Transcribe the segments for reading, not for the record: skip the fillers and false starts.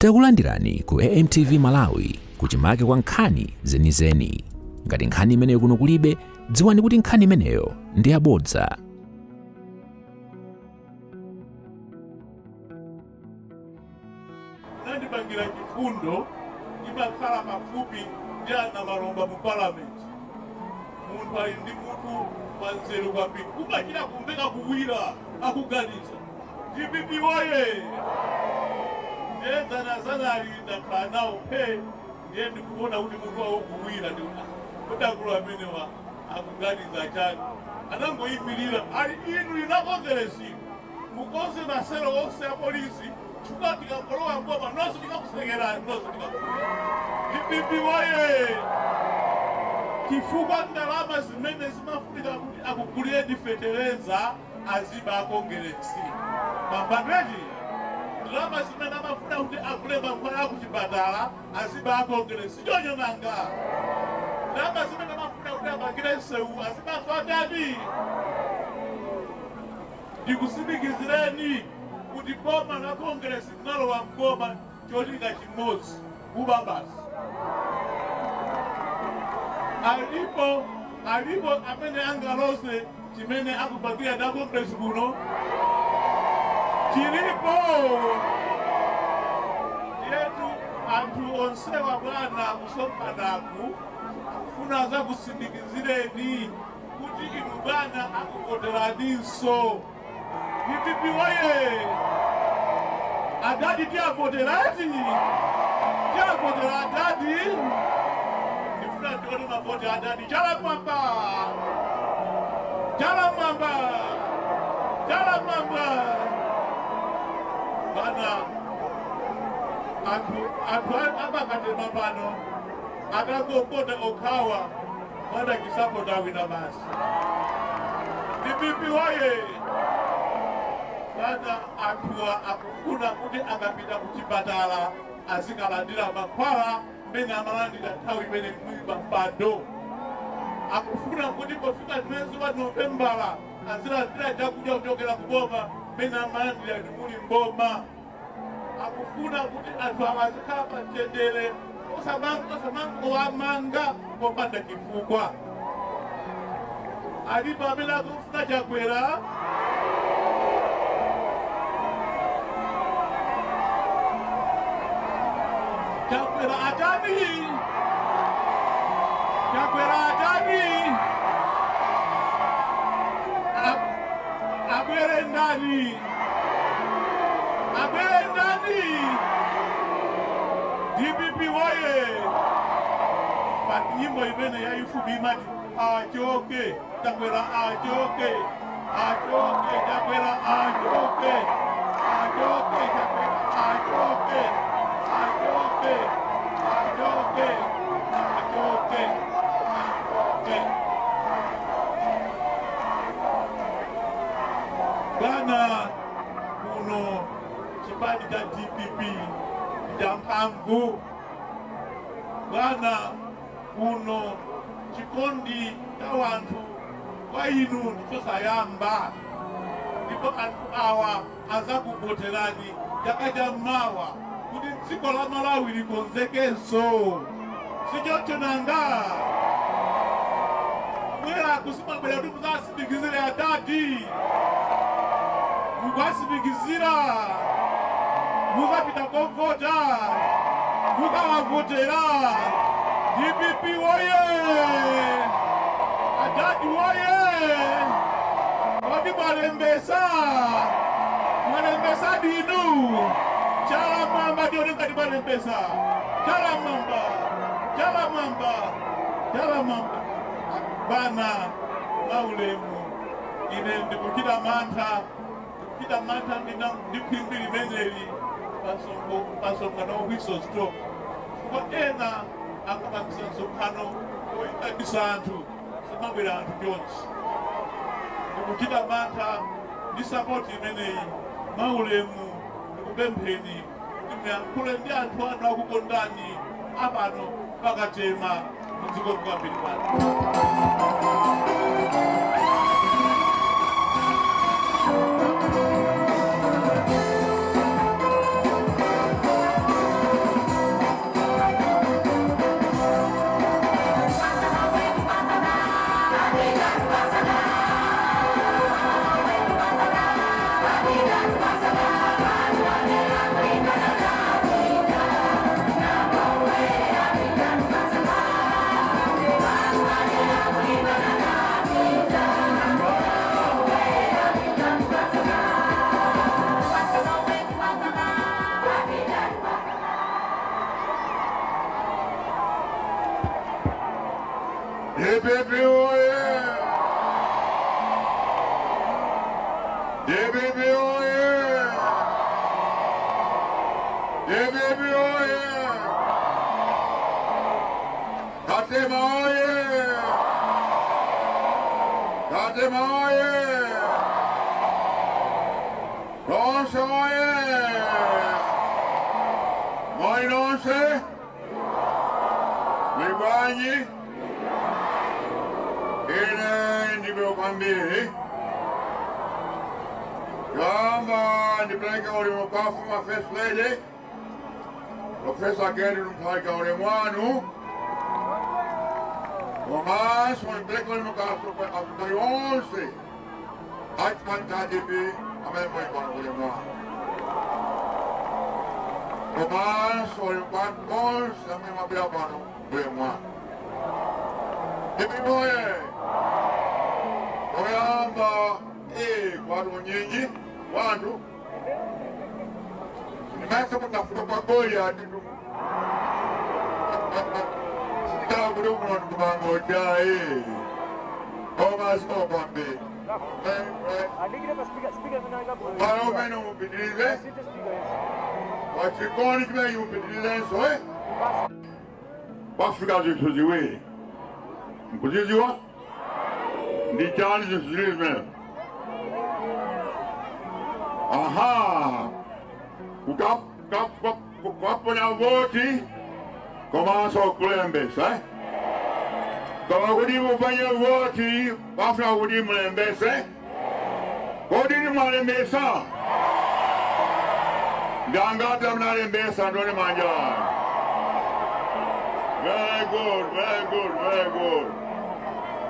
Takulandirani ku AMTV Malawi kuchimake kwa nkhani zenizeni. Ngati nkhani imeneyo kuno kulibe, dziwani kuti nkhani imeneyo ndi yabodza. Munandipangira chifundo, ndimakhala pafupi ndi a Namalomba mu parliament. Munthu ali ndi mutu wanzeru kwambiri, kumachita kumveka kuwira akuganiza. DPP woye! Ndiye dzanadzanali ndakhala nawo phe, ndiye ndikuona kuti mutu wawo kuwira, ndikuti kodi akulu amenewa akuganiza chani? Anangoyimirira ali inu linakonzeresiwa mukonze maselo onse a polisi, chifukwa tikangolowa mboma nonse tikakusekerani, nonse tikakusekerani. DPP woye! Chifukwa ndalama zimene zimafunika kuti akugulireni fetereza aziba a Kongeresi mambandeti, ndalama zimene amafuna kuti agule mankhwala akuchipatala aziba a Kongeresi chonyonanga, ndalama zimene amafuna kuti amangire msewu azibanso andani. Ndikutsimikizireni kuti boma la Kongeresi linalowa mboma cholinga chimodzi, kuba basi. Alipo amene angalose chimene akupangira ndi Kongeresi kuno? Chilipo yetu anthu onsewa bwana kusonkhanaku akufuna zakutsimikizireni kuti inu bwana akuvoteraninso. DPP woye! Adadi tiyavoterati, tiyavotera adadi. Ndifuna ndione mavoti adadi. Chala mwamba, chala mwamba, chala mwamba. Bana anthu amakatema pano akangopota okhawa bwana kisapota awina basi. DPP woye! Bwana anthuwa akufuna kuti akapita kuchipatala azikalandira mankhwala mmene amalandira nthawi imene muli pampando. Akufuna kuti pofika mwezi wa Novembala azilandira chakudya kuchokera kuboma mmene amalandira ndi muli mboma. Akufuna kuti anthu awa azikhala pa mtendere, osamangowamanga popanda chifukwa. Alipo amene akufuna Chakwera? Chakwera atani? Chakwera atani? Abwere ndani? Abwere ndani? DPP woye! Pa nyimbo imene yayifupi imati achoke Chakwera, achoke, achoke Chakwera, achoke, achoke Chakwera, achoke, achoke, achoke, achoke, achoke. Bwana kuno chipani cha DPP cha mphamvu. Bwana kuno chikondi cha wanthu kwa inu ndichosayamba, ndipo anthu awa azakuvoterani chaka cha mawa kuti dziko la Malawi likonzekenso. Sichoncho nanga? Bwera kusimabwera kuti muzatsimikizire adadi, mukwasimikizira mukapita kovota mukawavotera. DPP woye! Adadi woye! Kodi mwalembesa? Mwalembesa dinu? Chala mwamba tione ngati mwalembesa. Chala mwamba, chala mwamba, chala mwamba. Bana maulemu, ine ndikuchita mantha, ndikuchita mantha ndi khwimbi limeneli pasonkhano wa whistle stop, chifukwa ena akapangisa msonkhano woyitanisa anthu samabwera anthu chonchi. Ndikuchita mantha ndi sapoti imeneyi. Maulemu, ndikupempheni kuti muyankhule ndi anthu anu akukondani apano pakatema mudziko kwambiri pano. DPP oye! DPP oye! DPP oye! Katema oye! Katema oye! Tonse oye! Moni nonse? Muli bwanji? Ine ndili bwino kwambiri. Choyamba ndipereke ulemu kwa former First Lady Professor Gertrude Mutharika, ulemu wanu, komanso ndipereke ulemu kwa atsogoleri onse a chipani cha DPP amene muli pano, ulemu wanu, komanso ulemu kwa anthu onse amene mwabwera pano, ulemu wanu. DPP oye! Oyamba kwatu nyingi wanthu ndimaso kutafuta kwa Goliati kuti muno ndikumangojayi koma zikomo kwambiri. Adikire pa speaker, speaker imene akapo. Pano umene mupitirize Site speaker, yes. pachikoni chimene mupitirizenso pafika zinthu ziwiri nkuziziwa ndi chani zinthu ziwiri zimene aha kukaponya voti komanso kulembesa. Koma kuti muponye voti pafuna kuti mulembese. Kodi ni mwalembesa? Ndangati mnalembesa ndone manja. Very good, very good, very good.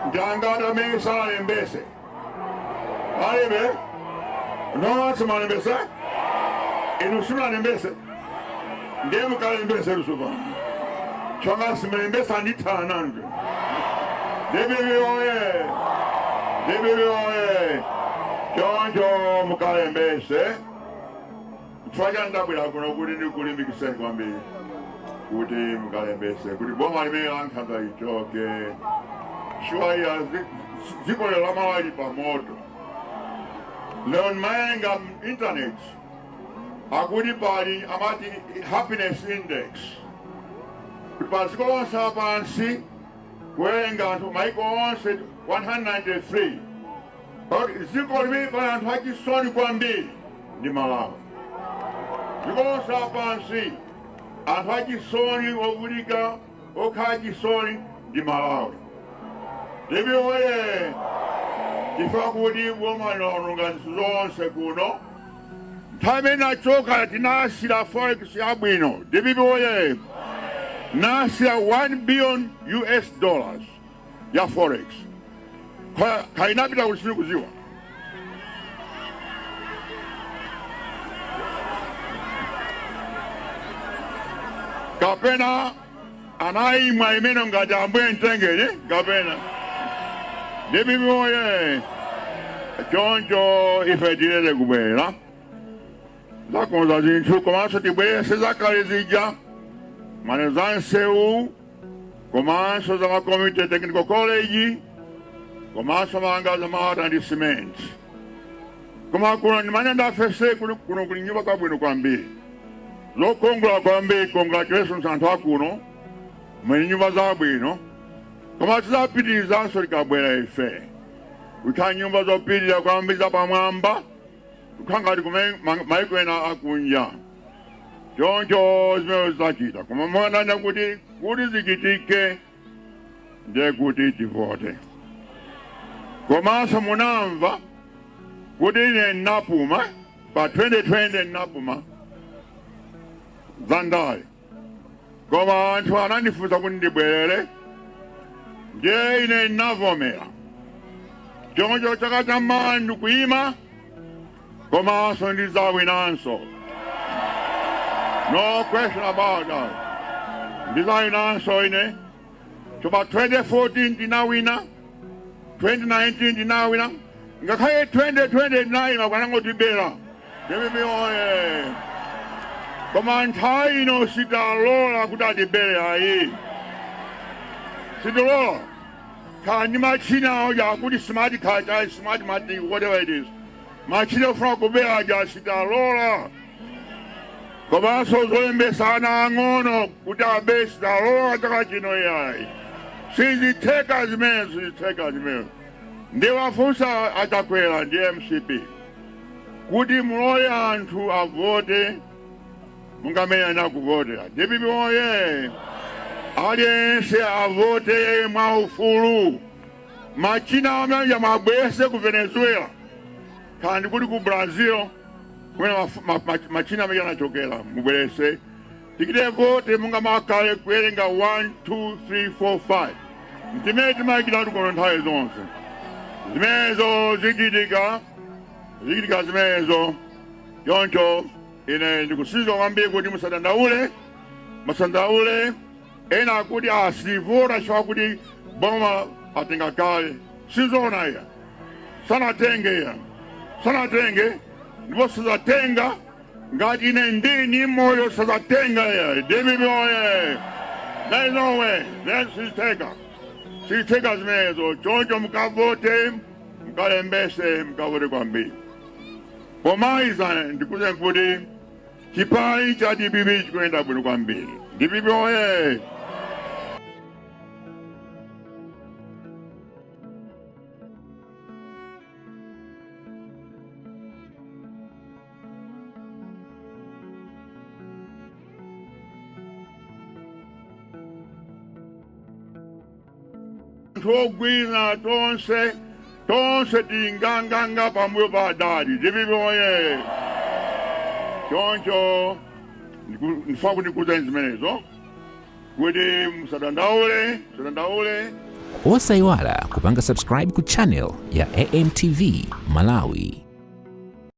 Ndangati amene salembese? Alibe nonse mwalembesa? Inu simunalembese, ndiye mukalembese lusupa chonga simulembesa ndithana nanu. DPP oye! DPP oye! Choncho mukalembese. Chifukwa chani ndabwera kuno? Kuti ndikulimbikiseni kwambiri kuti mukalembese, kuti boma limene la nkhanza lichoke. Shuwa dziko lero lamawali pa moto. Lero ndimawerenga internet akuti pali amati happiness index, kuti pa dziko lonse lapansi kuwerenga anthu maiko onse 193, pakuti dziko limene pali anthu achisoni kwambiri ndi Malawi. Dziko lonse lapansi anthu achisoni, ovutika, okhala achisoni ndi Malawi. DPP oye! Chifukwa kuti boma linaononga zinthu zonse kuno. Nthawi imene nachoka tinasira forex yabwino. DPP oye! Nasiya 1 billion US dollars ya forex. Kainapita kuti sindikuziwa. Kapena anayimwa imene ngati ambuye mtengeni kapena. DPP oye! Choncho ife tilele kubwera zakonza zinthu, komanso tibwerese zakale zija mane za nsewu, komanso za ma community technical college, komanso manga za malata ndi cement. Koma kuno ndimene ndafese kuno, kuno kuli nyumba zabwino kwambiri, zokongola kwambiri. Congratulations anthu akuno, mwene nyumba zabwino. Koma tidzapitirizanso tikabwera ife kukhala nyumba zopitirira kwambiri zapamwamba, kukhala ngati kumene maiko ena akunja. Choncho zimene zidzachita, koma mwanena kuti zichitike ndiye kuti tivote. Komanso munamva kuti ine ndinapuma pa 2020, ndinapuma zandale, koma anthu anandifunsa kuti ndibwerere, ndiye ine ndinavomera. Choncho chaka cha mawa ndikuyima, komanso ndidzawinanso, no question about that. Ndidzawinanso ine. Choma 2014 tinawina, 2019 tinawina, ngakhale 2020 tinayima kwanangotibera. DPP oye! Koma nthawi ino sitalola kuti atibere ayi, sitilola. Kaya ndi machina awo yakuti smart card, ayi smart matic, whatever it is, machina ofuna kubera aja sitalola. Komanso zolembesa ana ang'ono kuti abe sitalola chaka chino iyayi. Sizitheka zimenezo, sizitheka zimenezo. Ndiwafunsa aChakwera ndi MCP kuti mulole anthu avote monga amene anakuvotera. DPP oye! Aliyense avote mwaufulu. Machina amene mwabwese ku Venezuela kandi kuti ku Brazil kumene machina amene anachokera, mubwerese tichite vote monga makale, kuwerenga 1 2 3 4 5, ndimene timayikiratu kuno nthawi zonse. Zimenezo zichitika, zichitika zimenezo. Choncho ine ndikusiza kwambiri kuti musadandaule, musadandaule. Ena akuti asivota chifukwa kuti boma atenga kale. Sizona iya, sanatenge iya, sanatenge ndipo sazatenga. Ngati ine ndini moyo, sazatenga iya. DPP oye! There is no way. There sizitheka, sizitheka zimenezo. Choncho mukavote, mukalembese, mukavote kwambiri. Pomaliza ndikuze kuti chipani cha DPP chikuyenda bwino kwambiri. DPP oye! Anthu ogwira tonse, tonse tinganganga pambuyo pa adadi. DPP oye! Choncho ndifuna kuti ndikuuzeni zimenezo kuti musadandaule, musadandaule. Osayiwala kupanga subscribe ku channel ya AMTV Malawi.